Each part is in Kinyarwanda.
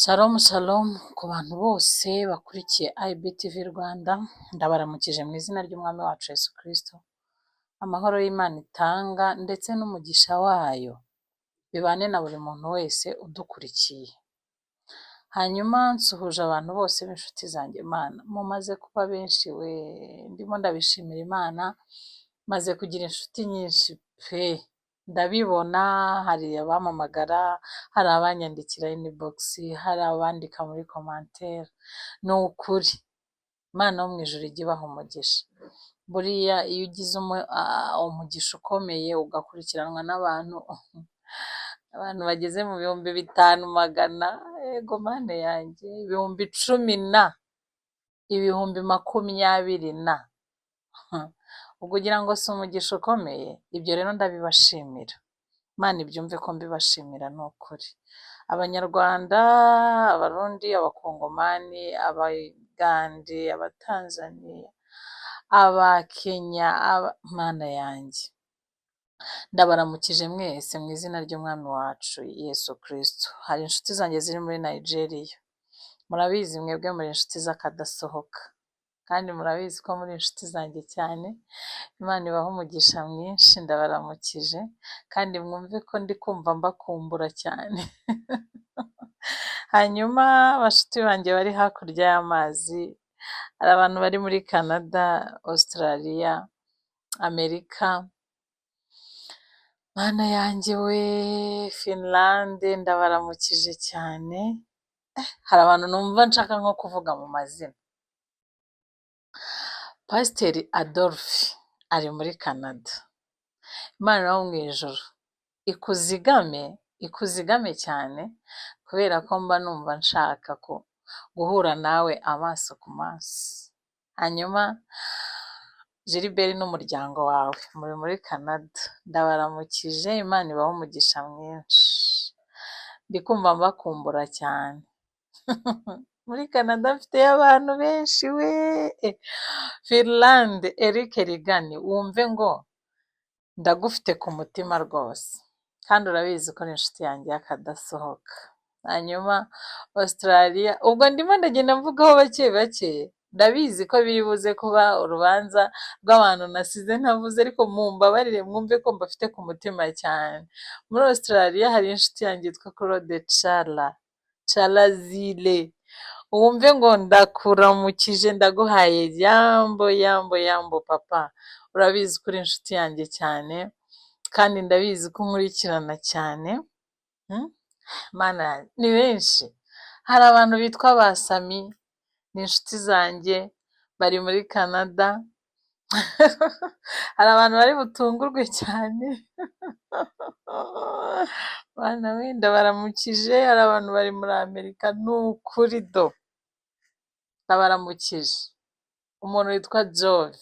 Shalom shalom ku bantu bose bakurikiye IBTV Rwanda, ndabaramukije mu izina ry'Umwami wacu Yesu Kristo. Amahoro y'Imana itanga ndetse n'umugisha wayo bibane na buri muntu wese udukurikiye. Hanyuma nsuhuje abantu bose b'inshuti zanjye. Imana, mumaze kuba benshi we, ndimo ndabishimira Imana, maze kugira inshuti nyinshi pe! Ndabibona, hari abampamagara, hari abanyandikira inbox, hari abandika muri commentaire. Ni ukuri Imana yo mu ijuru ijye ibaha umugisha. Buriya iyo ugize umugisha ukomeye ugakurikiranwa n'abantu, abantu bageze mu 5000, ego Mana yanjye, 10,000 na 20,000 na, ubwo ugira ngo si umugisha ukomeye? Ibyo rero ndabibashimira. Imana ibyumve ko mbibashimira, ni ukuri. Abanyarwanda, Abarundi, Abakongomani, Abagande, Abatanzaniya, Abakenya, Mana yanjye, ndabaramukije mwese mu izina ry'Umwami wacu Yesu Kristo. Hari inshuti zanjye ziri muri Nigeria. Murabizi, mwebwe muri inshuti z'akadasohoka, kandi murabizi ko muri inshuti zanjye cyane. Imana ibahe umugisha mwinshi, ndabaramukije kandi mwumve ko ndi kumva mbakumbura cyane. Hanyuma bashuti banjye bari hakurya y'amazi, hari abantu bari muri Canada, Australia, Amerika, Mana yanjye we, Finland, ndabaramukije cyane. Hari abantu numva nshaka nko kuvuga mu mazina. Pasiteri Adolphe ari muri Canada. Imana yo mu ijuru ikuzigame, ikuzigame cyane, kubera ko mba numva nshaka guhura nawe amaso ku maso. Hanyuma Gilbert n'umuryango wawe muri muri Canada, ndabaramukije, Imana ibahe umugisha mwinshi. Ndi kumva mbakumbura cyane. Muri Canada mfiteyo abantu benshi we! Finland, Eric Rigani, wumve ngo ndagufite ku mutima rwose, kandi urabizi ko uri inshuti yanjye y'akadasohoka. Hanyuma Australia, ubwo ndimo ndagenda mvugaho bake bake, ndabizi ko biri buze kuba urubanza rw'abantu nasize ntavuze, ariko mumbabarire mwumve ko mbafite ku mutima cyane. Muri Australia hari inshuti yanjye yitwa Claude Chala, Chalazile, wumve ngo ndakuramukije, ndaguhaye yambo yambo yambo papa, urabizi ko uri inshuti yanjye cyane, kandi ndabizi ko unkurikirana cyane. Mana yanjye, ni benshi. Hari abantu bitwa ba Sami, ni inshuti zanjye, bari muri Canada. Hari abantu bari butungurwe cyane. Bana we, ndabaramukije, hari abantu bari muri Amerika, ni ukuri do ndabaramukije. Umuntu witwa Jove,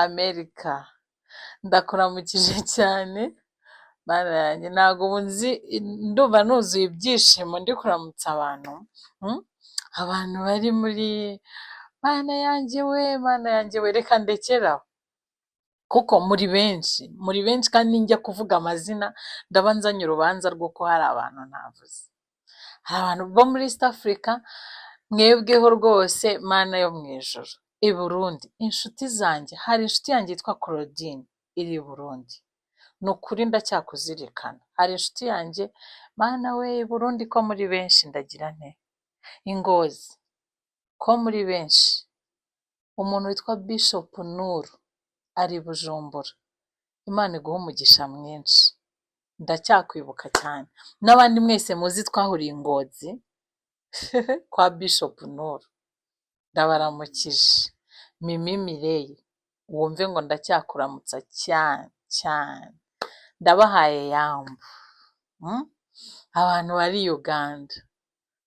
Amerika, ndakuramukije cyane. Mana yanjye, ntabwo ubu nzi, ndumva nuzuye ibyishimo ndi kuramutsa abantu, Abantu bari muri, Mana yanjye we, Mana yanjye we, reka ndekere aho, kuko muri benshi, muri benshi, kandi ninjya kuvuga amazina ndaba nzanye urubanza rw'uko hari abantu ntavuze. Hari abantu bo muri East Africa, mwebweho rwose, Mana yo mu ijuru. I Burundi, inshuti zanjye, hari inshuti yanjye yitwa Claudine iri i Burundi, ni ukuri ndacyakuzirikana. Hari inshuti yanjye, Mana we, i Burundi ko muri benshi, ndagira nte? I Ngozi ko muri benshi. Umuntu witwa Bishop Nuru ari i Bujumbura, Imana iguhe umugisha mwinshi, ndacyakwibuka cyane. N'abandi mwese muzi twahuriye i Ngozi kwa Bishop Nuru, ndabaramukije. Mimi Mireille, wumve ngo ndacyakuramutsa cyane cyane, ndabahaye yambu. Abantu bari Uganda,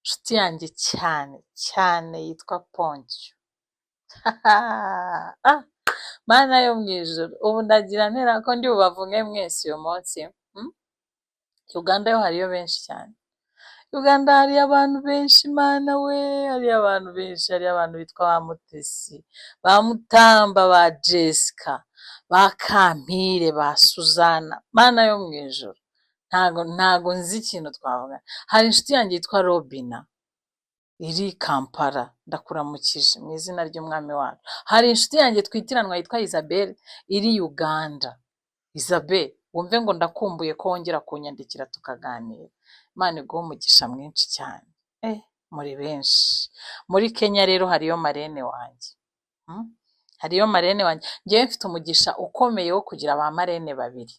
inshuti yanjye cyane cyane yitwa Pontio. Ah, Mana yo mu ijuru, ubu ndagira ntera ko ndi bubavuge mwese uyu munsi? Uganda yo hariyo benshi cyane. Uganda hariyo abantu benshi, Mana we, hariyo abantu benshi, hariyo abantu bitwa ba Mutesi, ba Mutamba, ba Jessica, ba Kampire, ba Suzana, Mana yo mu ijuru. Ntago nzi ikintu twavuga. Hari inshuti yanjye yitwa Robina iri Kampala, ndakuramukije mu izina ry'umwami wacu. Hari inshuti yanjye twitiranwa yitwa Isabelle iri Uganda. Isabelle, wumve ngo ndakumbuye ko wongera kunyandikira tukaganira. Imana iguhe umugisha mwinshi cyane. Muri benshi. Muri Kenya rero hariyo marraine wanjye. Hariyo marraine wanjye. Njyewe mfite umugisha ukomeye wo kugira ba marraine babiri.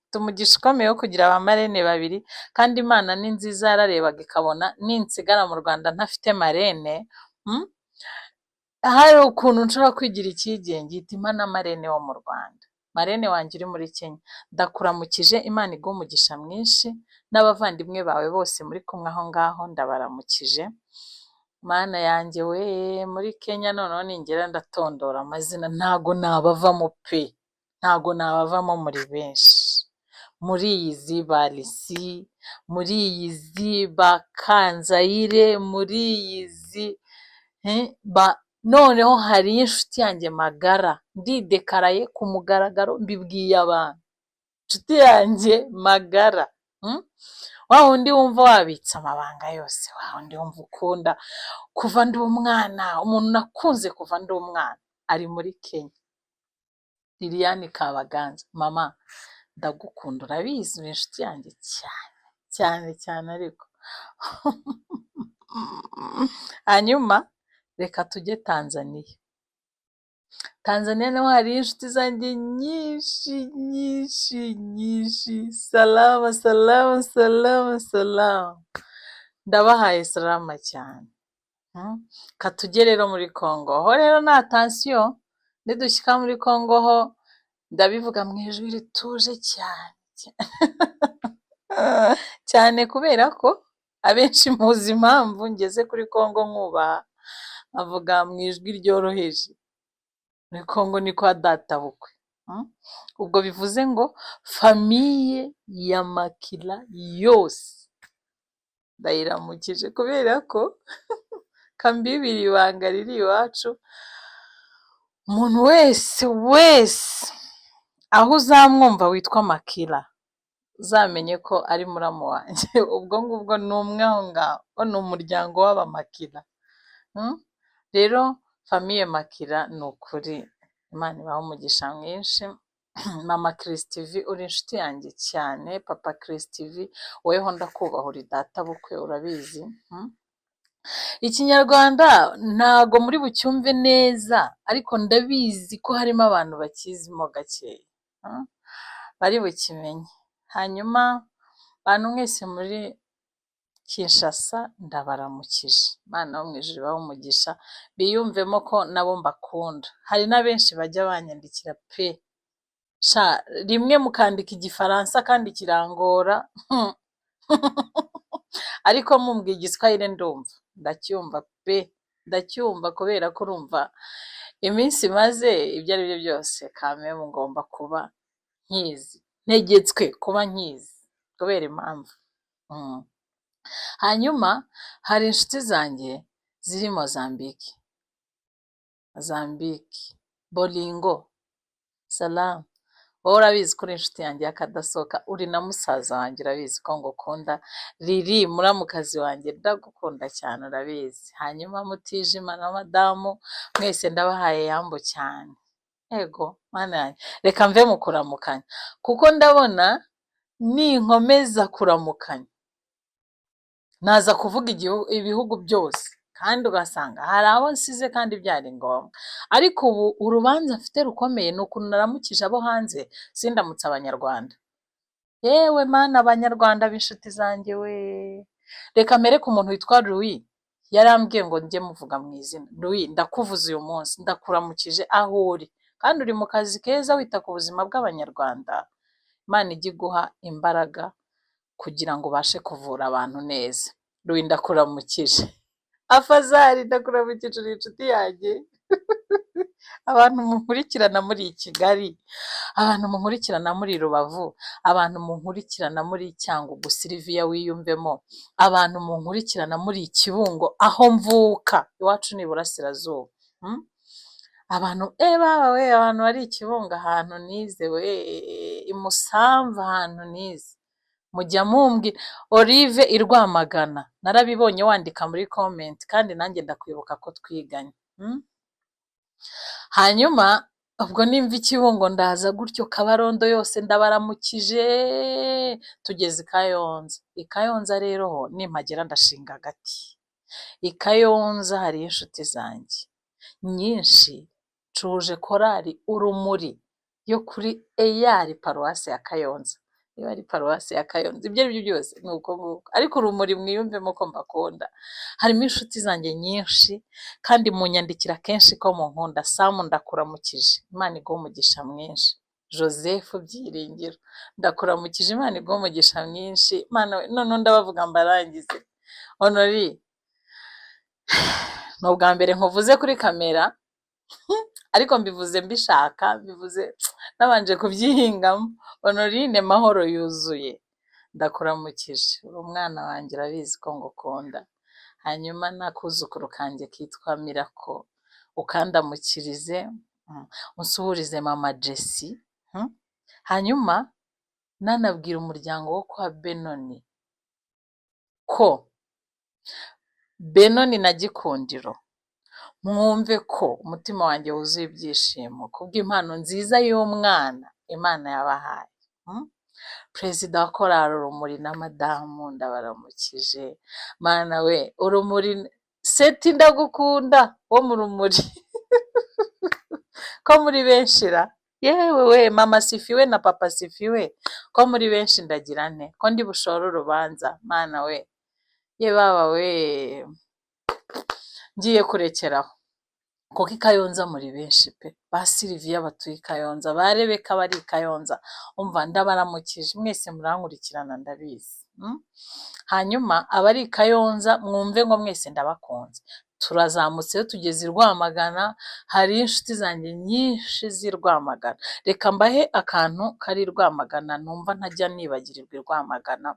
Mfite umugisha ukomeye wo kugira ba marraine babiri, kandi Imana ni nziza, yararebaga ikabona ninsigara mu Rwanda ntafite marraine, hari ukuntu nshobora kwigira icyigenge, ihita impa na marraine wo mu Rwanda. Marraine wanjye uri muri Kenya, ndakuramukije, Imana iguhe umugisha mwinshi, n'abavandimwe bawe bose muri kumwe aho ngaho ndabaramukije. Mana yanjye we, muri Kenya noneho ningera ndatondora amazina, ntago nabavamo pe, ntago nabavamo, muri benshi. Muriyizi ba Lisi, muriyizi ba Kanzayire, muriyizi ba noneho hariyo inshuti yanjye magara, ndidekaraye ku mugaragaro, mbibwiye abantu. Inshuti yanjye magara, wa wundi wumva wabitse amabanga yose, wa wundi wumva ukunda kuva ndi umwana, umuntu nakunze kuva ndi umwana, ari muri Kenya. Liliane Kabaganza, mama ndagukunda, urabizi, uri inshuti yanjye cyane cyane cyane ariko. Hanyuma reka tujye Tanzaniya. Tanzaniya naho hariyo inshuti zanjye nyinshi nyinshi nyinshi. Salama salama salama salama, ndabahaye salama cyane. Katujye rero muri Congo. Ho rero ni attention, nidushyika muri Congo ho ndabivuga mu ijwi rituje cyane cyane, kubera ko abenshi muzi impamvu ngeze kuri Congo nkubaha, nkavuga mu ijwi ryoroheje. Muri Congo ni kwa databukwe. Ubwo bivuze ngo famille ya Makila yose ndayiramukije, kubera ko kambibira ibanga riri iwacu, umuntu wese wese aho uzamwumva witwa Makila, uzamenye ko ari muramu wanjye. Ubwo ngubwo ni umwe aho ngaho, ni umuryango w'abamakila. Rero famille Makila, ni ukuri Imana ibahe umugisha mwinshi. Mama Christive, uri inshuti yanjye cyane. Papa Christive, weho ndakubaha, uri databukwe, urabizi. Ikinyarwanda ntago muri bucyumve neza, ariko ndabizi ko harimo abantu bakizimo gakeya bari bukimenye. Hanyuma bantu mwese muri Kinshasa, ndabaramukije. Imana yo mu ijuru ibahe umugisha, biyumvemo ko nabo mbakunda. Hari na benshi bajya banyandikira pe, sha rimwe mukandika Igifaransa kandi kirangora, ariko mumbwiye Igiswahili ndumva, ndacyumva pe, ndacyumva, kubera ko urumva iminsi maze, ibyo ari byo byose kameme ngomba kuba nkizi, ntegetswe kuba nkizi kubera impamvu. Hanyuma hari inshuti zanjye ziri Mozambique, Mozambique, Bolingo, salamu. Wowe urabizi ko uri inshuti yanjye y'akadasohoka, uri na musaza wanjye, urabizi ko ngukunda. Riri muramukazi wanjye, ndagukunda cyane, urabizi. Hanyuma Mutijima na madamu mwese ndabahaye yambo cyane. Ego Mana yanjye, reka mve mu kuramukanya, kuko ndabona ninkomeza kuramukanya naza kuvuga ibihugu byose, kandi ugasanga hari abo nsize kandi byari ngombwa. Ariko ubu urubanza mfite rukomeye ni ukuntu naramukije abo hanze sindamutse Abanyarwanda. Yewe Mana, Abanyarwanda b'inshuti zanjye we! Reka mpere ku muntu witwa Louis, yarambwiye ngo njye muvuga mu izina. Louis, ndakuvuze uyu munsi, ndakuramukije aho uri, kandi uri mu kazi keza wita ku buzima bw'Abanyarwanda. Imana ijye iguha imbaraga kugira ngo ubashe kuvura abantu neza. Louis, ndakuramukije. Afazari, ndakuramukije, uri inshuti yanjye. Abantu munkurikirana muri Kigali, abantu munkurikirana muri Rubavu, abantu munkurikirana muri Cyangugu, Sylvia wiyumvemo, abantu munkurikirana muri Kibungo aho mvuka, iwacu ni Iburasirazuba. Abantu baba we, abantu bari i Kibungo ahantu nize we, i Musamvu ahantu nize, mujya mumbwira. Olive i Rwamagana, narabibonye wandika muri comment, kandi nanjye ndakwibuka ko twiganye. Hanyuma ubwo nimva i Kibungo ndaza gutyo, Kabarondo yose ndabaramukije, tugeze i Kayonza. I Kayonza rero ho nimpagera ndashinga agati. I Kayonza hariyo inshuti zanjye nyinshi, ncuje korali Urumuri yo kuri EAR paruwasi ya Kayonza, niba ari paruwasi ya Kayonza, ibyo ari byo byose ni uko nguko, ariko Urumuri mwiyumvemo ko mbakunda. Harimo inshuti zanjye nyinshi kandi munyandikira kenshi ko munkunda. Samu, ndakuramukije, Imana iguhe umugisha mwinshi. Joseph Byiringiro, ndakuramukije, Imana iguhe umugisha mwinshi. Mana we, noneho ndabavuga mbarangize. Honori, ni ubwa mbere nkuvuze kuri kamera, ariko mbivuze mbishaka, mbivuze nabanje kubyihingamo. Honorine Mahoro yuzuye, ndakuramukije, uri umwana wanjye, urabizi ko ngukunda. Hanyuma n'akuzukuru kanjye kitwa Mirako, ukandamukirize, unsuhurize mama Jesi. Hanyuma nanabwira umuryango wo kwa Benoni ko Benoni na Gikundiro, mwumve ko umutima wanjye wuzuye ibyishimo kubw'impano nziza y'umwana Imana yabahaye. Perezida wa korali Urumuri na madamu, ndabaramukije. Mana we, Urumuri, Seti, ndagukunda wo mu Rumuri, ko muri benshi ra! Yewe we, mama Sifiwe na papa Sifiwe, ko muri benshi, ndagira nte ko ndi bushore urubanza? Mana we, ye baba we, ngiye kurekeraho kuko i Kayonza muri benshi pe. Ba Siliviya batuye i Kayonza, ba Rebeka bari i Kayonza, umva ndabaramukije mwese, murankurikirana ndabizi. Hanyuma abari i Kayonza mwumve ngo mwese ndabakunze. Turazamutse iyo tugeze i Rwamagana, hari inshuti zanjye nyinshi z'i Rwamagana. Reka mbahe akantu kari i Rwamagana numva ntajya nibagirirwa i Rwamagana.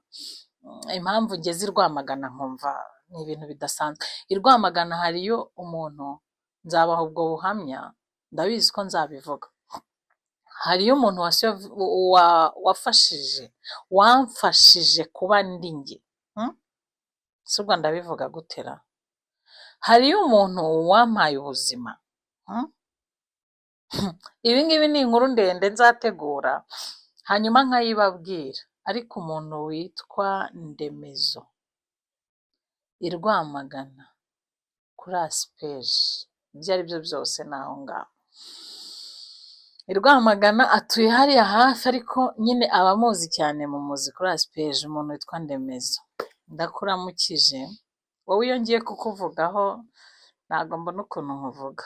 Impamvu ngeze i Rwamagana nkumva ni ibintu bidasanzwe. I Rwamagana hariyo umuntu, nzabaha ubwo buhamya, ndabizi ko nzabivuga. Hariyo umuntu wafashije, wamfashije kuba ndi njye. Si ubwo ndabivuga gute ra? Hariyo umuntu wampaye ubuzima. Ibi ngibi ni inkuru ndende nzategura hanyuma nkayibabwira, ariko umuntu witwa Ndemezo i Rwamagana kuri ASPEJ, ibyo ari byo byose ni aho ngaho. I Rwamagana atuye hariya hafi, ariko nyine abamuzi cyane mumuzi kuri ASPEJ, umuntu witwa Ndemezo. Ndakuramukije, wowe iyo ngiye kukuvugaho ntabwo mbona ukuntu nkuvuga,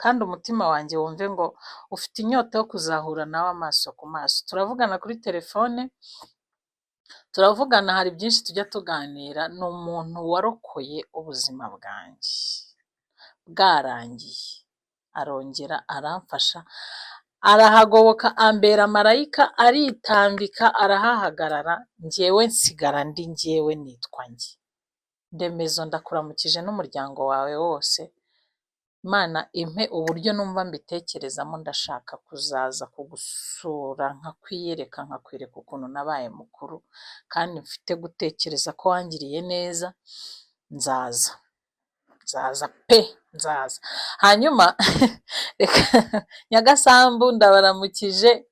kandi umutima wanjye wumve ngo ufite inyota yo kuzahura nawe amaso ku maso. Turavugana kuri telefone, turavugana, hari byinshi tujya tuganira, ni umuntu warokoye ubuzima bwanjye bwarangiye, arongera aramfasha, arahagoboka, ambera marayika, aritambika arahahagarara, njyewe nsigara ndi njyewe, nitwa njye. Ndemezo, ndakuramukije n'umuryango wawe wose. Imana impe uburyo numva mbitekerezamo, ndashaka kuzaza kugusura nkakwiyereka, nkakwereka ukuntu nabaye mukuru kandi mfite gutekereza ko wangiriye neza. Nzaza, nzaza pe, nzaza. Hanyuma reka Nyagasambu ndabaramukije,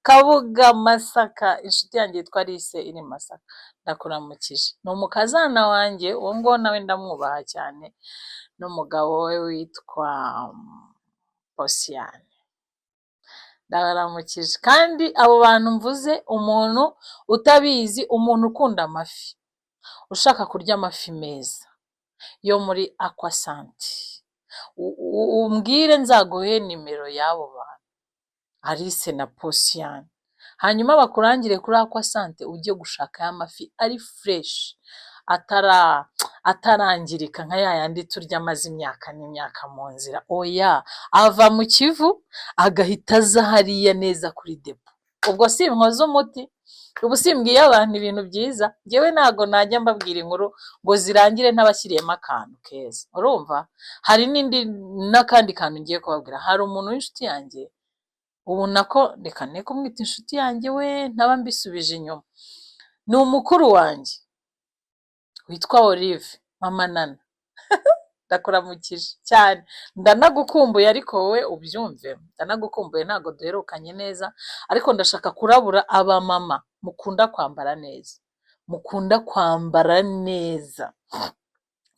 Kabuga, Masaka, inshuti yanjye yitwa Alice iri Masaka, ndakuramukije. Ni umukazana wanjye uwo nguwo, nawe ndamwubaha cyane, n'umugabo we witwa Posiyani, ndabaramukije. Kandi abo bantu mvuze, umuntu utabizi, umuntu ukunda amafi, ushaka kurya amafi meza yo muri Aquasante, umbwire nzaguhe nimero y'abo bantu, Alice na Posiyani, hanyuma bakurangire kuri Aquasante ujye gushakayo amafi ari fresh, atarangirika nka ya yandi turya amaze imyaka n'imyaka mu nzira. Oya, ava mu Kivu agahita aza hariya neza kuri depo. Ubwo si inkoze umuti? Ubu simbwiye abantu ibintu byiza? Njyewe ntago najya mbabwira inkuru ngo zirangire ntabashyiriyemo akantu keza. Urumva hari n'indi n'akandi kantu ngiye kubabwira. Hari umuntu w'inshuti yanjye, ubu nako reka ne kumwita inshuti yanjye, we ntaba mbisubije inyuma, ni umukuru wanjye witwa Olive. Mama Nana, ndakuramukije cyane, ndanagukumbuye, ariko wowe ubyumve, ndanagukumbuye, ntabwo duherukanye neza. Ariko ndashaka kurabura abamama mukunda kwambara neza, mukunda kwambara neza.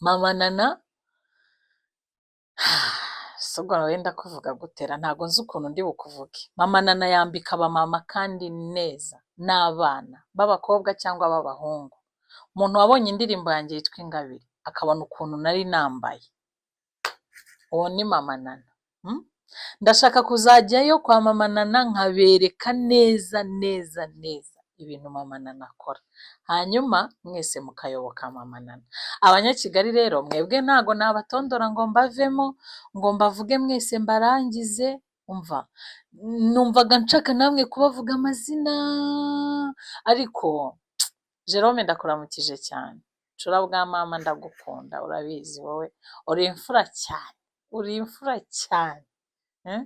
Mama Nana, sobwa wenda kuvuga gutera, ntabwo nzi ukuntu ndi bukuvuge. Mama Nana yambika abamama kandi neza, n'abana b'abakobwa cyangwa b'abahungu. Umuntu wabonye indirimbo yanjye yitwa Ingabire akabona ukuntu nari nambaye, uwo ni Mama Nana. Ndashaka kuzajyayo kwa Mama Nana nkabereka neza neza neza ibintu Mama Nana akora, hanyuma mwese mukayoboka Mama Nana. Abanyakigali rero, mwebwe ntago nabatondora ngo mbavemo, ngo mbavuge mwese mbarangize. Umva, numvaga nshaka namwe kubavuga amazina, ariko Jerome, ndakuramukije cyane. Cura bwa mama, ndagukunda, urabizi, wowe uri imfura cyane, uri imfura cyane, eh?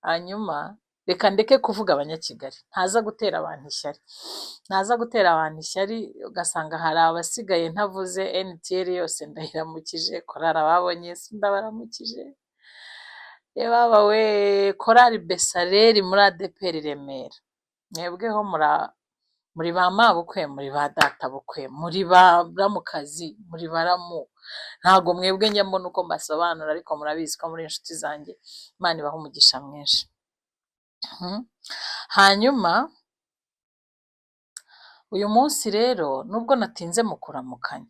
Hanyuma reka ndeke kuvuga Abanyakigali, ntaza gutera abantu ishyari, ntaza gutera abantu ishyari, ugasanga hari abasigaye ntavuze. NTL yose ndayiramukije, korari ababonye Yesu ndabaramukije, baba we, korari Besareri muri ADEPR Remera, mwebweho muri ba mabukwe, muri ba databukwe, muri ba ramukazi, muri baramu. Ntabwo mwebwe njya mbona uko mbasobanura, ariko murabizi ko muri inshuti zanjye. Imana ibaha umugisha mwinshi. Hanyuma uyu munsi rero, nubwo natinze mu kuramukanya,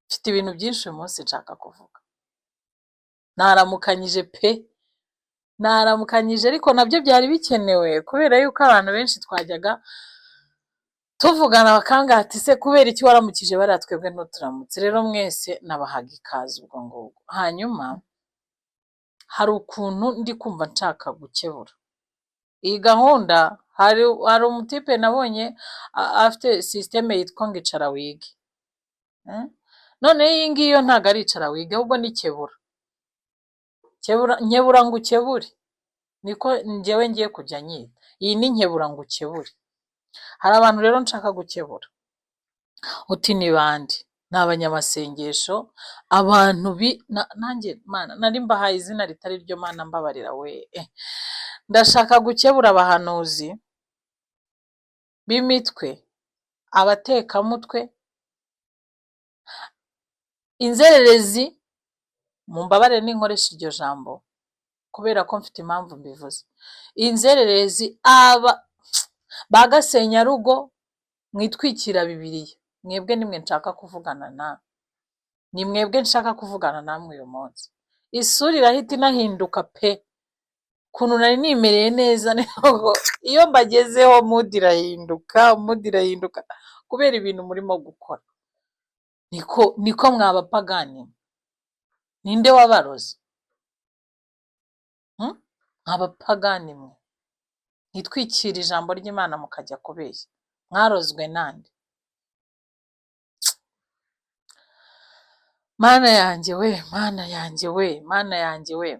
mfite ibintu byinshi uyu munsi nshaka kuvuga. Naramukanyije pe, naramukanyije, ariko nabyo byari bikenewe, kubera yuko abantu benshi twajyaga tuvugana bakambwira ati: "Se kubera iki waramukije bariya, twebwe ntuturamutse?" Rero mwese nabahaga ikaze ubwo ngubwo. Hanyuma hari ukuntu ndi kumva nshaka gukebura iyi gahunda. Hari umutipe nabonye afite système yitwa ngo "Icara wige". Noneho iyi ngiyi yo ntabwo ari "Icara wige", ahubwo ni "Kebura". Nkebura ngo ukebure, niko njyewe ngiye kujya nyita. Iyi ni "Nkebura ngo ukebure". Hari abantu rero nshaka gukebura. Uti ni bande? Ni abanyamasengesho, abantu bi nanjye Mana nari mbahaye izina ritari ryo. Mana mbabarira we. Ndashaka gukebura abahanuzi b'imitwe, abatekamutwe, inzererezi. Mumbabarire ninkoresha iryo jambo, kubera ko mfite impamvu mbivuze. Inzererezi, aba ba gasenyarugo mwitwikira Bibiliya, mwebwe nimwe nshaka kuvugana nawe, ni mwebwe nshaka kuvugana namwe uyu munsi. Isura irahita inahinduka pe. Ukuntu nari nimereye neza, iyo mbagezeho mood irahinduka, mood irahinduka kubera ibintu murimo gukora. Niko mwabapagani, ninde wabaroze? Mwabapagani mwe ntitwikire ijambo ry'Imana mukajya kubeshya, mwarozwe nande? Mana yanjye we, Mana yanjye we, Mana yanjye we!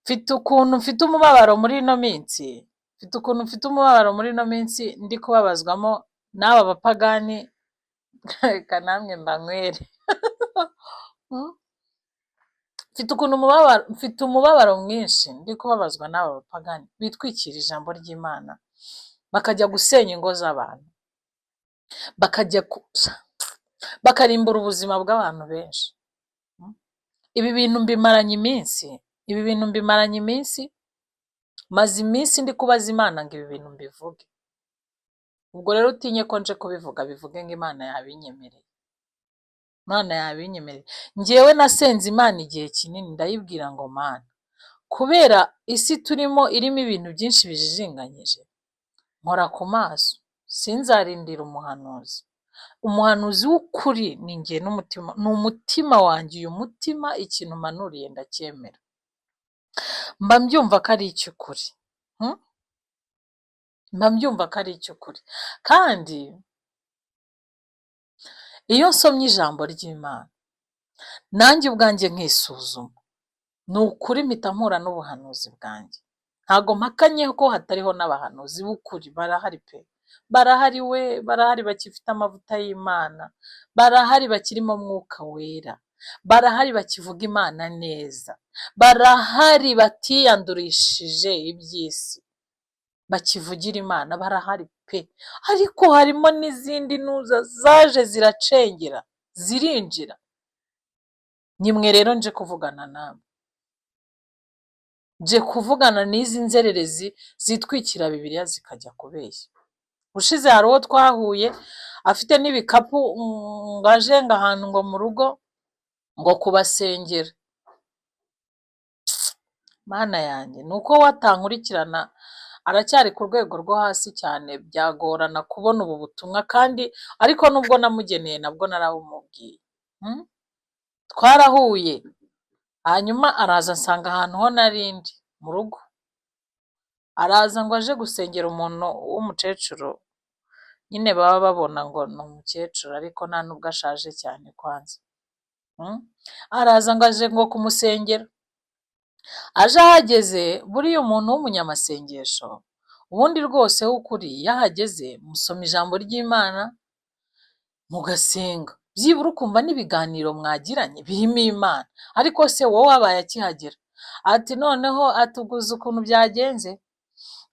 Mfite ukuntu mfite umubabaro muri ino minsi, mfite ukuntu mfite umubabaro muri ino minsi, ndi kubabazwamo n'aba bapagani. Reka namwe mbanywere. Mfite ukuntu umubabaro, mfite umubabaro mwinshi, ndi kubabazwa n'aba bapagani bitwikira ijambo ry'Imana bakajya gusenya ingo z'abantu, bakajya bakarimbura ubuzima bw'abantu benshi. Ibi bintu mbimaranye iminsi, ibi bintu mbimaranye iminsi, maze iminsi ndi kubaza Imana ngo ibi bintu mbivuge. Ubwo rero utinye ko nje kubivuga, bivuge ngo Imana yabinyemereye. Imana yabinyemereye. Njyewe nasenze Imana igihe kinini, ndayibwira ngo: "Mana, kubera isi turimo irimo ibintu byinshi bijijinganyije, nkora ku maso, sinzarindira umuhanuzi. Umuhanuzi w'ukuri ni njye n'umutima, ni umutima wanjye. Uyu mutima ikintu umanuriye ndacyemera, mba mbyumva ko ari icy'ukuri." Mba mbyumva ko ari icy'ukuri. Kandi iyo nsomye ijambo ry'Imana, nanjye ubwanjye nkisuzuma, ni ukuri mpita mpura n'ubuhanuzi bwanjye. Ntago mpakanye ko hatariho n'abahanuzi b'ukuri, barahari pe, barahari we, barahari bakifite amavuta y'Imana, barahari bakirimo Mwuka Wera, barahari bakivuga Imana neza, barahari batiyandurishije iby'isi, bakivugira Imana, barahari pe. Ariko harimo n'izindi ntuza zaje ziracengera, zirinjira. Nimwe rero nje kuvugana namwe, nje kuvugana n'izi nzererezi zitwikira Bibiliya zikajya kubeshya. Ushize hari uwo twahuye afite n'ibikapu, ngo aje ngo ahantu ngo mu rugo ngo kubasengera. Mana yanjye, ni uko we atankurikirana, aracyari ku rwego rwo hasi cyane, byagorana kubona ubu butumwa. Kandi ariko nubwo namugeneye nabwo narabumubwiye. Twarahuye, hanyuma araza ansanga ahantu ho narindi mu rugo, araza ngo aje gusengera umuntu w'umukecuru, nyine baba babona ngo ni umukecuru ariko nta nubwo ashaje cyane kwanza. Araza ngo aje ngo kumusengera, aje ahageze, buriya umuntu w'umunyamasengesho ubundi rwose w'ukuri, iyo ahageze musoma ijambo ry'Imana, mugasenga, byibura ukumva n'ibiganiro mwagiranye birimo Imana. Ariko se wowe wabaye akihagera, ati noneho atuguze ukuntu byagenze,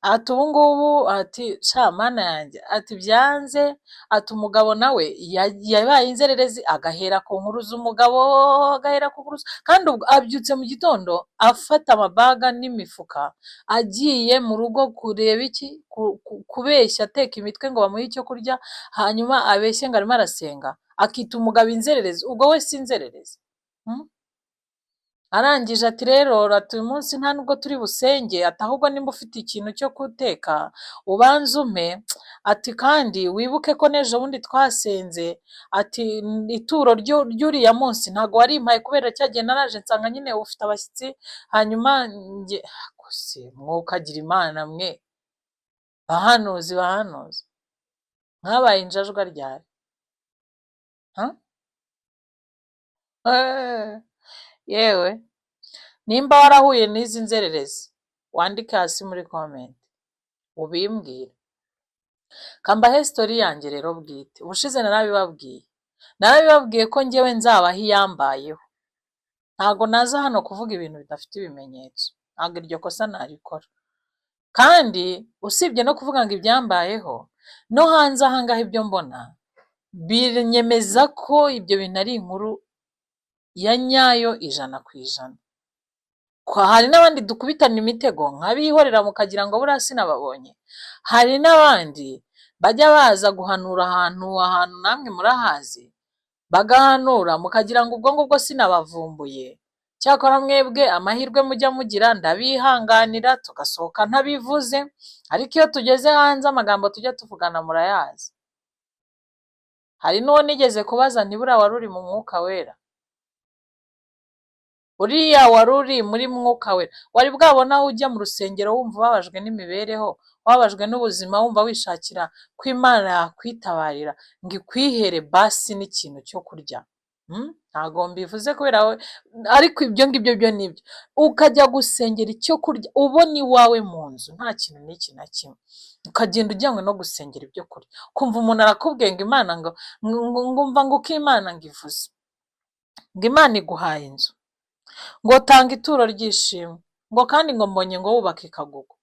ati ubu ngubu, ati sha Mana yanjye, ati byanze, ati umugabo nawe yabaye inzererezi, agahera ku nkuru z'umugabo, agahera ku nkuru, kandi ubwo abyutse mu gitondo afata amabaga n'imifuka agiye mu rugo kureba iki? Kubeshya, ateka imitwe ngo bamuhe icyo kurya, hanyuma abeshye ngo arimo arasenga, akita umugabo inzererezi. Ubwo we si inzererezi? Arangije ati rero, ati uyu munsi nta nubwo turi busenge, ati ahubwo nimba ufite ikintu cyo guteka ubanze umpe, ati kandi wibuke ko n'ejo bundi twasenze, ati ituro ry'uriya munsi ntabwo warimpaye kubera cya gihe naraje nsanga nyine ufite abashyitsi, hanyuma njye se mwokagira Imana mwe bahanuzi, bahanuzi mwabaye injajwa ryari? Ha? Yewe, nimba warahuye n'izi nzererezi, wandike hasi muri comment ubimbwire. Kambahe story yanjye rero bwite. Ubushize narabibabwiye ko njyewe nzabaho iyambayeho. Ntago naza hano kuvuga ibintu bidafite ibimenyetso, ntabwo iryo kosa narikora. Kandi usibye no kuvuga ngo ibyambayeho, no hanze ahangaha ibyo mbona binyemeza ko ibyo bintu ari inkuru ya nyayo 100%. Hari n'abandi dukubitana imitego nkabihorera, mukagira ngo buriya sinababonye. Hari n'abandi bajya baza guhanura ahantu namwe murahazi, bagahanura mukagira ngo ubwo ngubwo sinabavumbuye. Cyakora mwebwe amahirwe mujya mugira, ndabihanganira tugasohoka ntabivuze, ariko iyo tugeze hanze amagambo tujya tuvugana murayazi. Hari n'uwo nigeze kubaza nti buriya wari uri mu Mwuka Wera? Uriya wari uri muri Mwuka Wera, wari bwabona aho ujya mu rusengero wumva ubabajwe n'imibereho, wababajwe n'ubuzima, wumva wishakira ko Imana yakwitabarira ngo ikwihere basi n'ikintu cyo kurya? Ntago mbivuze kubera we, ariko ibyo ngibyo byo nibyo. Ukajya gusengera icyo kurya ubona iwawe mu nzu nta kintu n'iki na kimwe, ukagenda ujyanywe no gusengera ibyo kurya, ukumva umuntu arakubwiye ngo Imana ngo ngumva ngo uko Imana ngo ivuze, ngo Imana iguhaye inzu, ngo tanga ituro ry'ishimwe, ngo kandi ngo mbonye ngo wubaka ikagugu,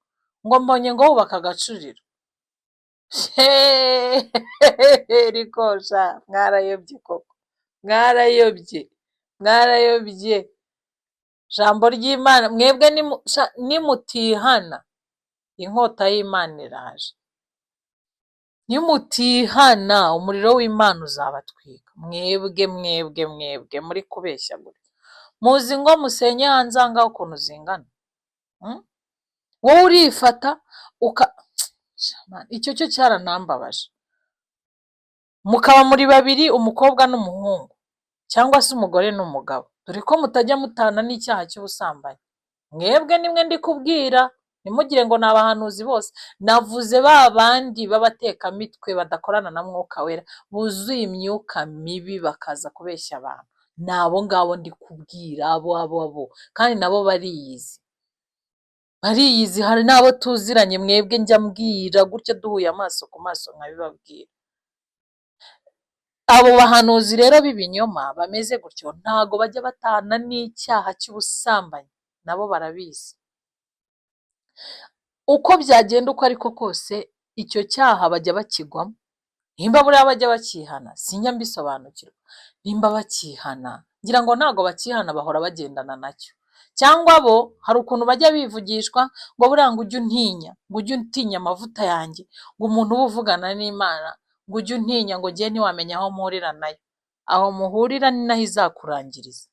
ngo mbonye ngo wubaka agacuriro. Rikosha, mwarayobye koko, mwarayobye, mwarayobye. Jambo ry'Imana mwebwe nimutihana inkota y'Imana iraje. Nimutihana umuriro w'Imana uzabatwika. Mwebwe, mwebwe, mwebwe muri kubeshya gutya, muzi ngo musenye hanze aha ngaha ukuntu zingana? Wowe urifata uka icyo cyo cyaranambabaje. Mukaba muri babiri, umukobwa n'umuhungu cyangwa se umugore n'umugabo, dore ko mutajya mutana n'icyaha cy'ubusambanyi. Mwebwe nimwe ndi kubwira. Ntimugire ngo ni abahanuzi bose, navuze ba bandi b'abatekamitwe badakorana na Mwuka Wera, buzuye imyuka mibi bakaza kubeshya abantu. Ni abo ngabo ndi kubwira, abo abo abo, kandi nabo bariyizi. Bariyizi, hari n'abo tuziranye mwebwe njya mbwira gutya duhuye amaso ku maso nkabibabwira. Abo bahanuzi rero b'ibinyoma bameze gutyo ntago bajya batana n'icyaha cy'ubusambanyi, nabo barabizi. Uko byagenda uko ariko kose icyo cyaha bajya bakigwamo. Nimba buriya bajya bakihana sinjya mbisobanukirwa. Nimba bakihana, ngira ngo ntago bakihana, bahora bagendana nacyo. Cyangwa bo hari ukuntu bajya bivugishwa ngo buriya ngo ujye untinya, ngo ujye utinya amavuta yanjye, ngo umuntu uba uvugana n'Imana, ngo ujye untinya, ngo njye ntiwamenya aho mpurira nayo. Aho muhurira ni naho izakurangiriza.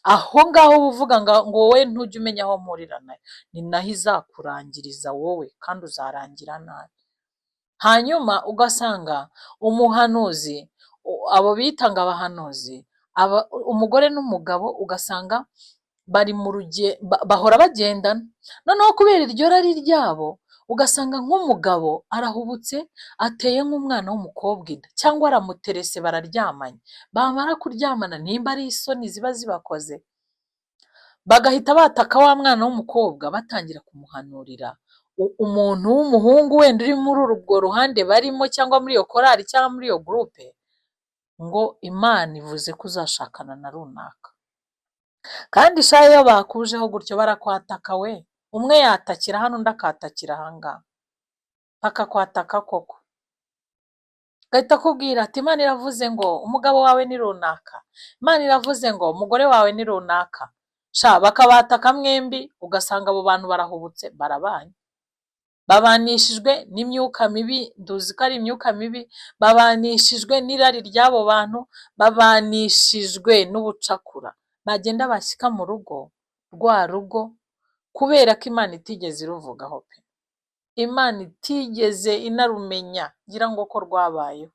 Aho ngaho uba uvuga ngo wowe ntujya umenya aho mpurira nayo, ni naho izakurangiriza wowe, kandi uzarangira nabi. Hanyuma ugasanga umuhanuzi, abo bita ngo abahanuzi, umugore n'umugabo ugasanga bari mu ruge, bahora bagendana. Noneho kubera iryo rari ryabo, ugasanga nk'umugabo arahubutse ateye nk'umwana w'umukobwa inda, cyangwa aramuterese bararyamanye. Bamara kuryamana, nimba ari isoni ziba zibakoze, bagahita bataka wa mwana w'umukobwa, batangira kumuhanurira. Umuntu w'umuhungu wenda uri muri urwo ruhande barimo, cyangwa muri iyo korali, cyangwa muri iyo groupe, ngo Imana ivuze ko uzashakana na runaka. Kandi sha iyo bakujeho gutyo barakwataka we, umwe yatakira hano undi akatakira aha ngaha, bakakwataka koko. Agahita akubwira ati Imana iravuze ngo umugabo wawe ni runaka, Imana iravuze ngo umugore wawe ni runaka. Sha bakabataka mwembi, ugasanga abo bantu barahubutse barabanye. Babanishijwe n'imyuka mibi, nduzi ko ari imyuka mibi, babanishijwe n'irari ry'abo bantu, babanishijwe n'ubucakura. Bagenda bashyika mu rugo, rwa rugo kubera ko Imana itigeze iruvugaho pe, Imana itigeze inarumenya, ngira ngo ko rwabayeho.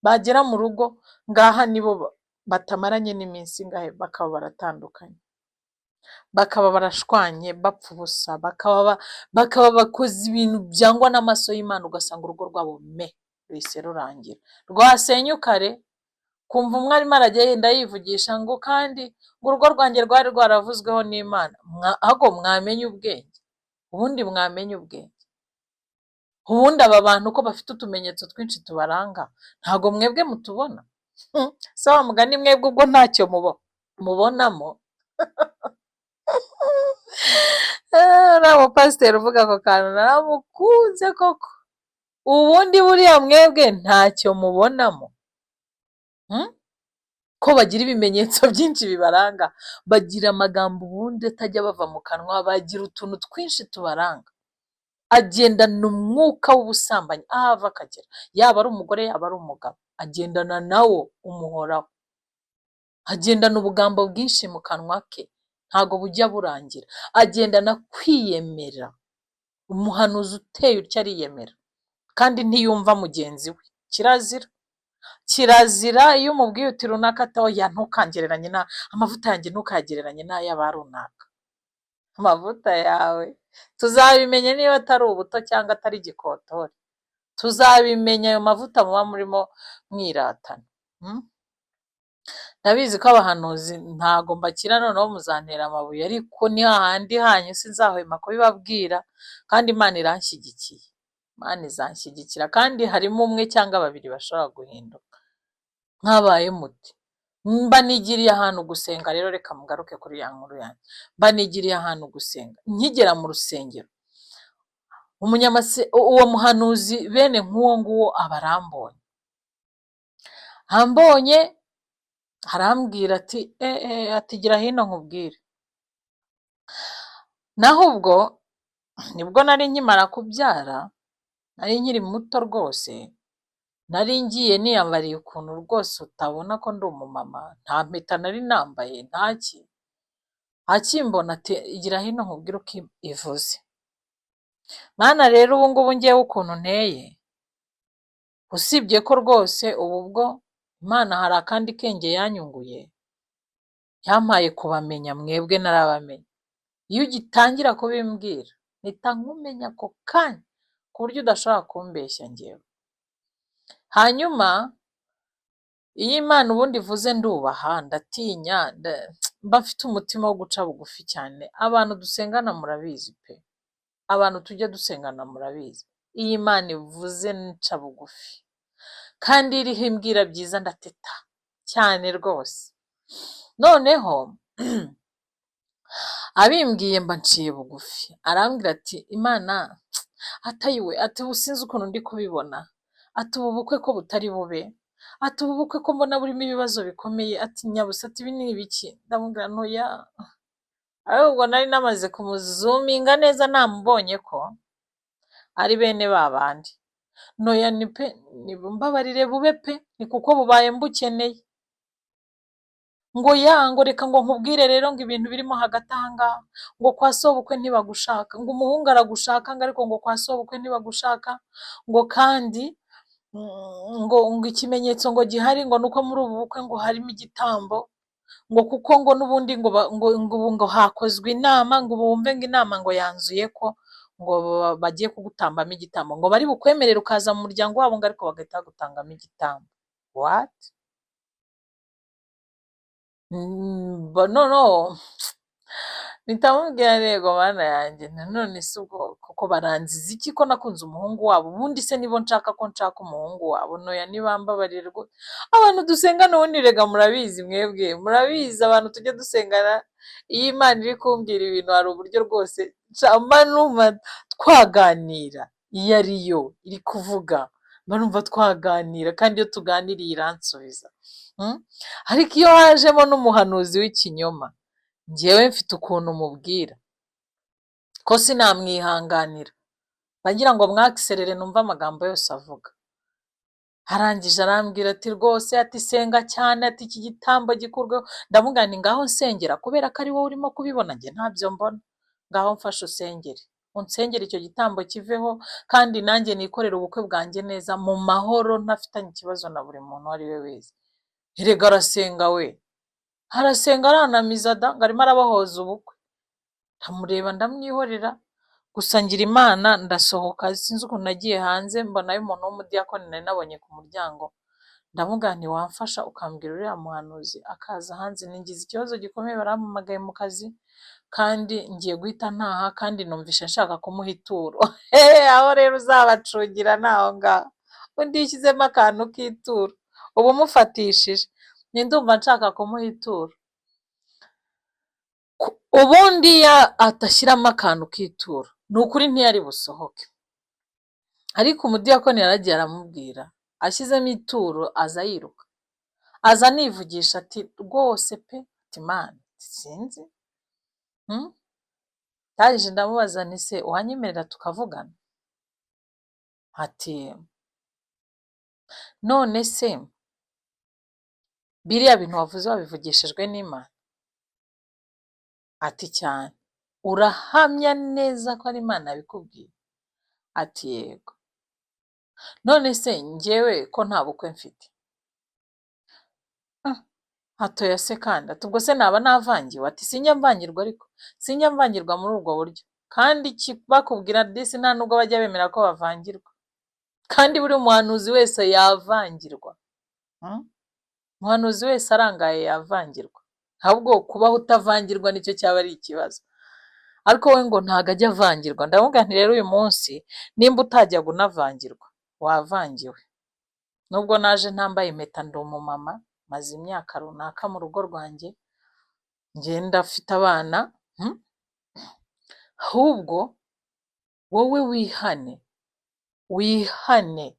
Bagera mu rugo ngaha nibo batamaranye n'iminsi ingahe bakaba baratandukanye, bakaba barashwanye bapfa ubusa, bakaba bakoze ibintu byangwa n'amaso y'Imana, ugasanga urugo rwabo me ruhise rurangira. Rwasenyuka re, kumva umwe arimo aragenda yivugisha ngo kandi ngo urugo rwanjye rwari rwaravuzweho n'Imana. Ahubwo mwamenye ubwenge, ubundi mwamenye ubwenge. Ubundi aba bantu ko bafite utumenyetso twinshi tubaranga, ntabwo mwebwe mutubona? Se wa mugani mwebwe ubwo ntacyo mubonamo? Uriya mupasiteri uvuga ako kantu naramukunze koko. Ubundi buriya mwebwe ntacyo mubonamo? Ko bagira ibimenyetso byinshi bibaranga, bagira amagambo ubundi atajya bava mu kanwa, bagira utuntu twinshi tubaranga. Agendana umwuka w'ubusambanyi aho ava akagera, yaba ari umugore yaba ari umugabo, agendana nawo umuhoraho. Agendana ubugambo bwinshi mu kanwa ke, ntago bujya burangira. Agendana kwiyemera. Umuhanuzi uteye utyo ariyemera, kandi ntiyumva mugenzi we. Kirazira, kirazira iyo umubwiye uti runaka ati oya ntukangereranye na amavuta yanjye, ntukayagereranye n'ay'aba runaka. Amavuta yawe tuzabimenya niba atari ubuto cyangwa atari igikotori, tuzabimenya ayo mavuta muba murimo mwiratana. Ndabizi ko abahanuzi ntago mbakira, noneho muzantera amabuye, ariko ni hahandi hanyu sinzahwema kubibabwira, kandi Imana iranshyigikiye, Imana izanshyigikira, kandi harimo umwe cyangwa babiri bashobora guhinduka. Mwabaye muti? Mba nigiriye ahantu gusenga rero, reka mugaruke kuri ya nkuru yanjye. Mba nigiriye ahantu gusenga, nkigera mu rusengero, uwo muhanuzi bene nk'uwo nguwo aba arambonye, ambonye arambwira ati ati gira hino nkubwire. Naho ubwo nibwo nari nkimara kubyara, nari nkiri muto rwose, nari ngiye niyambariye ukuntu rwose utabona ko ndi umumama, nta mpeta nari nambaye, ntaki. Akimbona ati igira hino nkubwire uko ivuze. Mana rero ubu ngubu njyewe ukuntu nteye, usibye ko rwose ubu bwo Imana hari akandi kenge yanyunguye, yampaye kubamenya mwebwe narabamenye. Iyo ugitangira kubimbwira mpita nkumenya ako kanya, ku buryo udashobora kumbeshya njyewe. Hanyuma iyo Imana ubundi ivuze ndubaha, ndatinya, mba mfite umutima wo guca bugufi cyane. Abantu dusengana murabizi pe, abantu tujya dusengana murabizi. Iyo Imana ivuze nca bugufi, kandi iyo iriho imbwira byiza ndateta cyane rwose. Noneho abimbwiye mba nciye bugufi, arambwira ati Imana atayiwe, ati ubu sinzi ukuntu ndi kubibona, ati ubu bukwe ko butari bube, ati ubu bukwe ko mbona burimo ibibazo bikomeye, ati nyabusa, ati ibi ni ibiki? Ndamubwira nti oya. Ahubwo nari namaze kumuzuminga neza, namubonye ko ari bene ba bandi. Noya ni pe, mbabarire bube pe, ni kuko bubaye mbukeneye. Ngo ya, ngo reka ngo nkubwire rero, ngo ibintu birimo hagati aha ngaha, ngo kwa sobukwe ntibagushaka, ngo umuhungu aragushaka, ngo ariko ngo kwa sobukwe ntibagushaka, ngo kandi ngo ikimenyetso ngo gihari ngo nuko muri ubu bukwe ngo harimo igitambo, ngo kuko ngo n'ubundi ngo ngo ubu ngo hakozwe inama, ngo ubu wumve ngo inama ngo yanzuye ko ngo bagiye kugutambamo igitambo, ngo bari bukwemerere ukaza mu muryango wabo, ngo ariko bagahita bagutangamo igitambo. What? Noneho mpita mubwira, "Yego Mana yanjye, nanone se ubwo koko baranziza iki ko nakunze umuhungu wabo? Ubundi se nibo nshaka, ko nshaka umuhungu wabo? Noya, nibambabarire rwose." Abantu dusengana ubundi rega murabizi, mwebwe murabizi, abantu tujya dusengana, iyo Imana iri kumbwira ibintu hari uburyo rwose mba numva twaganira. Iyo ariyo iri kuvuga mba numva twaganira, kandi iyo tuganiriye iransubiza. Ariko iyo hajemo n'umuhanuzi w'ikinyoma, njyewe mfite ukuntu mubwira ko sinamwihanganira, mba ngira ngo mwakiserere numve amagambo yose avuga. Arangije arambwira ati rwose, ati senga cyane, ati iki gitambo gikurweho. Ndamubwira nti ngaho nsengera, kubera ko ari wowe urimo kubibona, njye ntabyo mbona. Ngaho mfashe usengere, unsengere icyo gitambo kiveho, kandi nanjye nikorere ubukwe bwanjye neza mu mahoro, ntafitanye ikibazo na buri muntu uwo ari we wese. Erega arasenga we, arasenga, aranamiza da, ngo arimo arabohoza ubukwe. Ndamureba ndamwihorera. Gusa ngira Imana ndasohoka, sinzi ukuntu nagiye hanze, mbonayo umuntu w'umudiyakoni nari nabonye ku muryango. Ndamubwira nti wamfasha ukambwira uriya muhanuzi akaza hanze, ningize ikibazo gikomeye, barampamagaye mu kazi kandi ngiye guhita ntaha, kandi numvishe nshaka kumuha ituro. Aho rero uzabacungira ni aho ngaho, undi yishyizemo akantu k'ituro uba umufatishije, ni ndumva nshaka kumuha ituro. Ubundi iyo atashyiramo akantu k'ituro, ni ukuri ntiyari busohoke. Ariko umudiyakoni yaragiye aramubwira, ashyizemo ituro aza yiruka, aza anivugisha ati rwose pe, ati Mana sinzi. Ndangije ndamubaza nti se wanyemerera tukavugana? Ati none se biriya bintu wavuze wabivugishijwe n'Imana? Ati cyane. Urahamya neza ko ari Imana yabikubwiye? Ati yego. None se njyewe ko nta bukwe mfite? Atoya se kandi, ati ubwo se naba navangiwe? Ati sinjya mvangirwa, ariko sinjya mvangirwa muri ubwo buryo. Kandi bakubwira disi nta nubwo bajya bemera ko bavangirwa, kandi buri muhanuzi wese yavangirwa. Umuhanuzi wese arangaye yavangirwa, ahubwo kubaho utavangirwa nicyo cyaba ari ikibazo. Ariko we ngo ntabwo ajya avangirwa. Ndamubwira nti rero uyu munsi nimba utajyaga unavangirwa, wavangiwe. Nubwo naje ntambaye impeta, ndi umumama, maze imyaka runaka mu rugo rwanjye, ngenda afite abana. Ahubwo wowe wihane, wihane.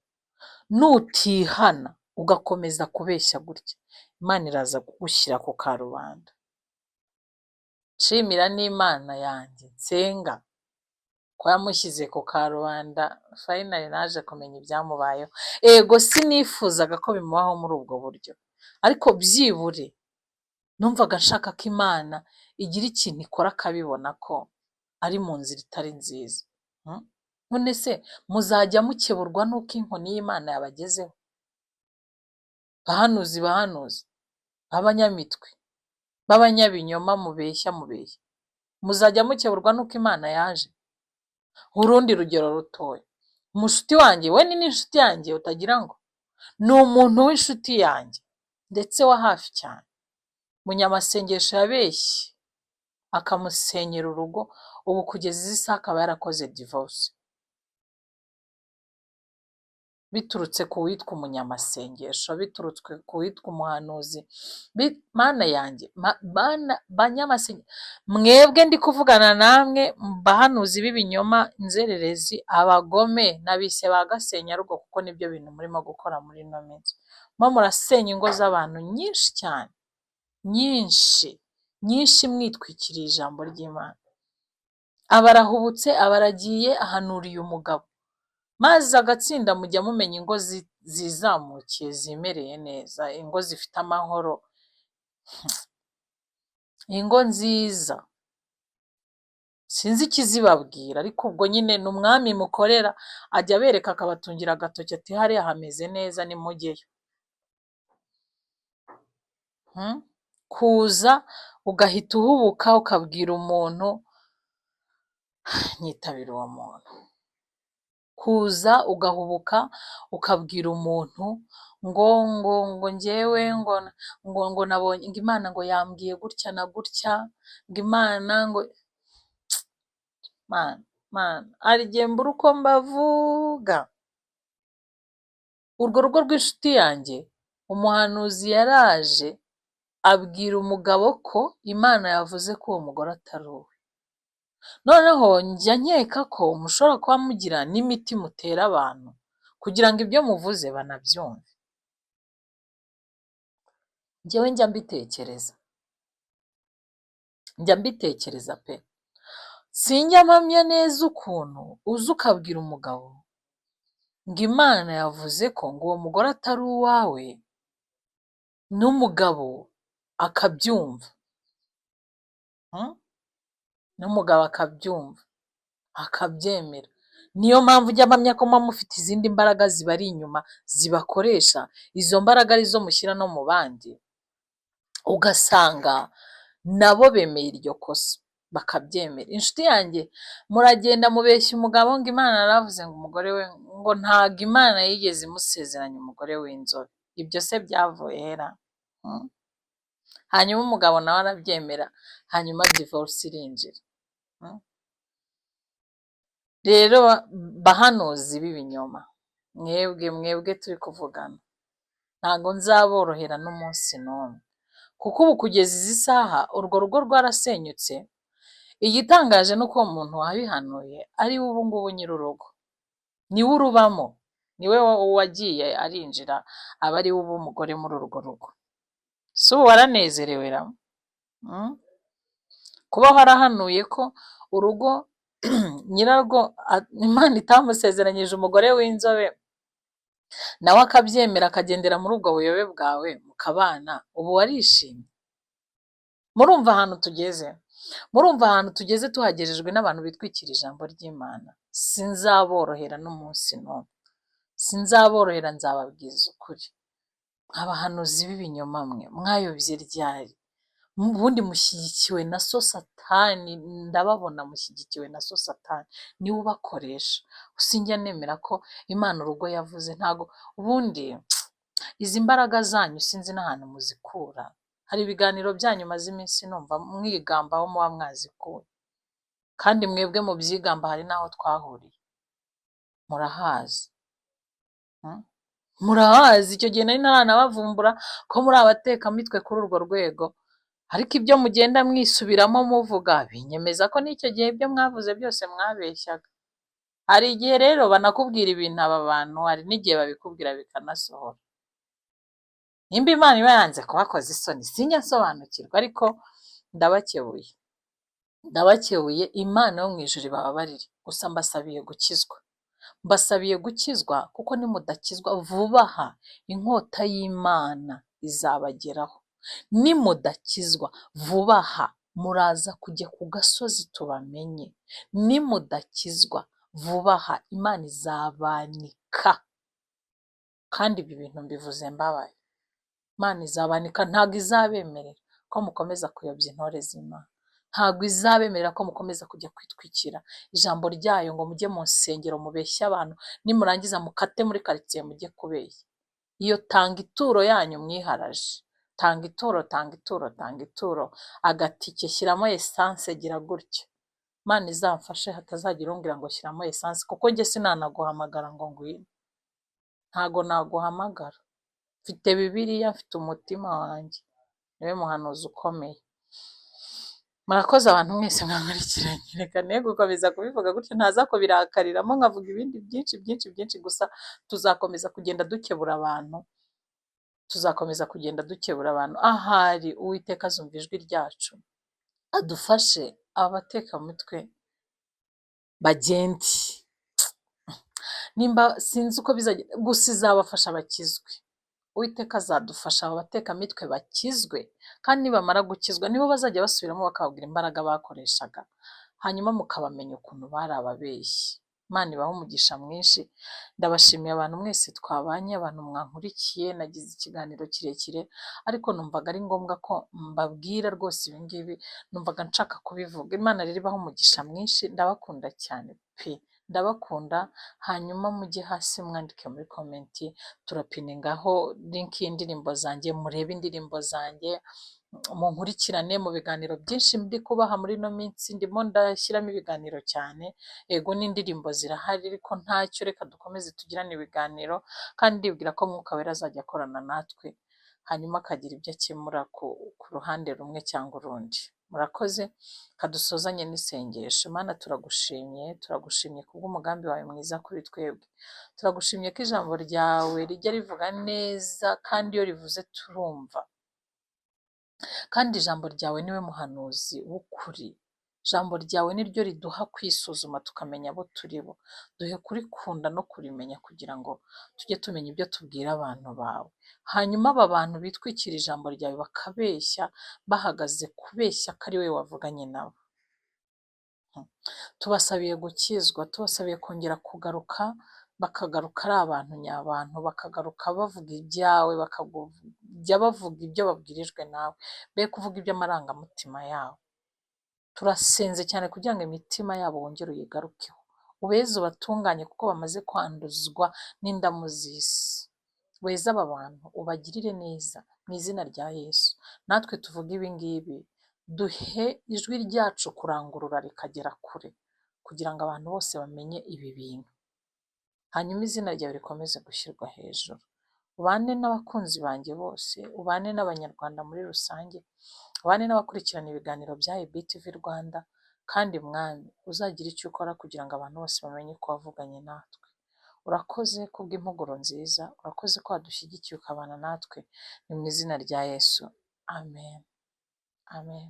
Nutihana ugakomeza kubeshya gutya, Imana iraza kugushyira ku karubanda. Nshimira n'Imana yanjye nsenga ko yamushyize ku karubanda. Finally naje kumenya ibyamubayeho. Ego, sinifuzaga ko bimubaho muri ubwo buryo, ariko byibure numvaga nshaka ko Imana igira ikintu ikora akabibona ko ari mu nzira itari nziza. None se muzajya mukeburwa n'uko inkoni y'Imana yabagezeho? Bahanuzi, bahanuzi b'abanyamitwe, b'abanyabinyoma, mubeshya, mubeshya. Muzajya mukeburwa n'uko Imana yaje. Urundi rugero rutoya, umushuti wanjye, we ni n'inshuti yanjye, utagira ngo ni umuntu w'inshuti yanjye ndetse wa hafi cyane, munyamasengesho yabeshye akamusenyera urugo, ubu kugeza izi saha akaba yarakoze divorce biturutse ku witwa umunyamasengesho, biturutse ku witwa umuhanuzi. Mana yanjye, bana banyamasengesho, mwebwe ndi kuvugana namwe, bahanuzi b'ibinyoma, inzererezi, abagome, nabise ba gasenyarugo, kuko nibyo bintu murimo gukora muri ino minsi. Murimo murasenya ingo z'abantu nyinshi cyane, nyinshi nyinshi, mwitwikiriye ijambo ry'Imana. Aba arahubutse, aba aragiye ahanuriye umugabo, maze agatsinda. Mujya mumenya ingo zizamukiye, zimereye neza, ingo zifite amahoro, ingo nziza. Sinzi ikizibabwira, ariko ubwo nyine ni umwami mukorera, ajya abereka akabatungira agatoki ati hariya hameze neza, nimujyeyo. Kuza ugahita uhubuka ukabwira umuntu, nyitabira uwo muntu. Kuza ugahubuka ukabwira umuntu ngo njyewe ngo nabonye ngo Imana ngo yambwiye gutya na gutya, ngo Imana ngo Mana, Mana, hari igihe mbura uko mbavuga. Urwo rugo rw'inshuti yanjye, umuhanuzi yaraje abwira umugabo ko Imana yavuze ko uwo mugore atari uwe. Noneho njya nkeka ko mushobora kuba mugira n'imiti mutera abantu kugira ngo ibyo muvuze banabyumve. Njyewe njya mbitekereza, njya mbitekereza pe. Sinjya mpamya neza ukuntu uza ukabwira umugabo ngo Imana yavuze ko ngo uwo mugore atari uwawe, n'umugabo akabyumva, N'umugabo akabyumva, akabyemera. Niyo mpamvu njya mpamya ko muba mufite izindi mbaraga zibari inyuma zibakoresha, izo mbaraga arizo mushyira no mu bandi, ugasanga nabo bemeye iryo kosa, bakabyemera. Inshuti yanjye, muragenda mubeshya umugabo ngo Imana yaravuze ngo umugore we, ngo ntago Imana yigeze imusezeranya umugore w'inzobe. Ibyo se byavuye hera? Hanyuma umugabo nawe arabyemera, hanyuma divorce irinjira. Rero bahanuzi b'ibinyoma, mwebwe turi kuvugana, ntago nzaborohera n'umunsi n'umwe, kuko ubu kugeza izi saha urwo rugo rwarasenyutse. Igitangaje ni uko uwo muntu wabihanuye ari we ubu ngubu nyir'urugo, niwe urubamo, niwe wagiye arinjira aba ari we uba umugore muri urwo rugo. Si ubu waranezerewe ra? Kuba warahanuye ko urugo nyirarwo Imana itamusezeranyije umugore w'inzobe, nawe akabyemera akagendera muri ubwo buyobe bwawe mukabana, ubu warishimye? Murumva ahantu tugeze? Murumva ahantu tugeze tuhagejejwe n'abantu bitwikira ijambo ry'Imana? Sinzaborohera n'umunsi n'umwe, sinzaborohera, nzababwiza ukuri. Abahanuzi b'ibinyoma mwe, mwayobye ryari? Ubundi mushyigikiwe na so Satani, ndababona mushyigikiwe na so Satani, niwe ubakoresha. Sinjya nemera ko Imana urugo yavuze, ntago ubundi izi mbaraga zanyu sinzi n'ahantu muzikura. Hari ibiganiro byanyu maze iminsi numva mwigamba aho muba mwazikuye, kandi mwebwe mubyigamba hari n'aho twahuriye, murahazi. Murahazi, icyo gihe nari ntaranabavumbura ko muri abatekamitwe kuri urwo rwego, ariko ibyo mugenda mwisubiramo muvuga binyemeza ko n'icyo gihe ibyo mwavuze byose mwabeshyaga. Hari igihe rero banakubwira ibintu aba bantu, hari n'igihe babikubwira bikanasohora. Nimba Imana iba yanze kubakoza isoni, sinjya nsobanukirwa, ariko ndabakebuye, ndabakebuye. Imana yo mu ijuru ibababarire, gusa mbasabiye gukizwa, mbasabiye gukizwa, kuko nimudakizwa vuba aha inkota y'Imana izabageraho. Nimudakizwa vuba aha muraza kujya ku gasozi tubamenye. Nimudakizwa vuba aha Imana izabanika, kandi ibi bintu mbivuze mbabaye. Imana izabanika, ntabwo izabemerera ko mukomeza kuyobya intore z'Imana. Ntabwo izabemerera ko mukomeza kujya kwitwikira ijambo ryayo ngo mujye mu nsengero mubeshye abantu, nimurangiza mukate muri karitsiye mujye kubeshya. Iyo tanga ituro yanyu mwiharaje, tanga ituro, tanga ituro, tanga ituro, agatike shyiramo essence, gira gutya. Imana izamfashe hatazagira umbwira ngo shyiramo essence, kuko njye sinanaguhamagara ngo ngwino, ntago naguhamagara. Mfite Bibiliya, mfite umutima wanjye, niwe muhanuzi ukomeye. Murakoze abantu mwese mwankurikiranye, reka ne gukomeza kubivuga gutyo ntaza kubirakariramo nkavuga ibindi byinshi byinshi byinshi, gusa tuzakomeza kugenda dukebura abantu, tuzakomeza kugenda dukebura abantu. Ahari Uwiteka azumva ijwi ryacu adufashe, aba batekamutwe bagende, nimba sinzi uko bizagenda, gusa izabafasha bakizwe. Uwiteka azadufasha aba batekamitwe bakizwe, kandi nibamara gukizwa nibo bazajya basubiramo bakababwira imbaraga bakoreshaga, hanyuma mukabamenya ukuntu bari ababeshyi. Imana ibahe umugisha mwinshi, ndabashimiye abantu mwese twabanye, abantu mwankurikiye, nagize ikiganiro kirekire ariko numvaga ari ngombwa ko mbabwira rwose ibi ngibi, numvaga nshaka kubivuga. Imana rero ibahe umugisha mwinshi, ndabakunda cyane pe, ndabakunda. Hanyuma mujye hasi mwandike muri comment, turapiningaho link y'indirimbo zanjye, murebe indirimbo zanjye, munkurikirane mu biganiro byinshi ndi kubaha muri ino minsi, ndimo ndashyiramo ibiganiro cyane, yego n'indirimbo zirahari ariko ntacyo, reka dukomeze tugirane ibiganiro, kandi ndibwira ko Mwuka Wera azajya akorana natwe, hanyuma akagira ibyo akemura ku ruhande rumwe cyangwa urundi. Murakoze, kadusozanye n'isengesho. Mana turagushimye, turagushimye kubw'umugambi wawe mwiza kuri twebwe. Turagushimye ko ijambo ryawe rijya rivuga neza kandi iyo rivuze turumva. Kandi ijambo ryawe niwe muhanuzi w'ukuri. Ijambo ryawe niryo riduha kwisuzuma tukamenya abo turi bo. Duhe kurikunda no kurimenya kugira ngo tujye tumenya ibyo tubwira abantu bawe. Hanyuma aba bantu bitwikira ijambo ryawe bakabeshya, bahagaze kubeshya ko ari wowe wavuganye nabo. Tubasabiye gukizwa, tubasabiye kongera kugaruka, bakagaruka ari abantu nyabantu, bakagaruka bavuga ibyawe, bakajya bavuga ibyo babwirijwe nawe, be kuvuga iby'amarangamutima yabo. Turasenze cyane kugira ngo imitima yabo wongere uyigarukeho, ubeze ubatunganye kuko bamaze kwanduzwa n'indamu z'isi. Weze aba bantu ubagirire neza mu izina rya Yesu. Natwe tuvuge ibi ngibi, duhe ijwi ryacu kurangurura rikagera kure kugira ngo abantu bose bamenye ibi bintu. Hanyuma izina ryawe rikomeze gushyirwa hejuru. Ubane n'abakunzi banjye bose, ubane n'Abanyarwanda muri rusange, ubane n'abakurikirana ibiganiro bya EBTV Rwanda, kandi Mwami uzagire icyo ukora kugira ngo abantu bose bamenye ko wavuganye natwe. Urakoze kubw'impuguro nziza, urakoze ko wadushyigikiye ukabana natwe, ni mu izina rya Yesu, amen, amen.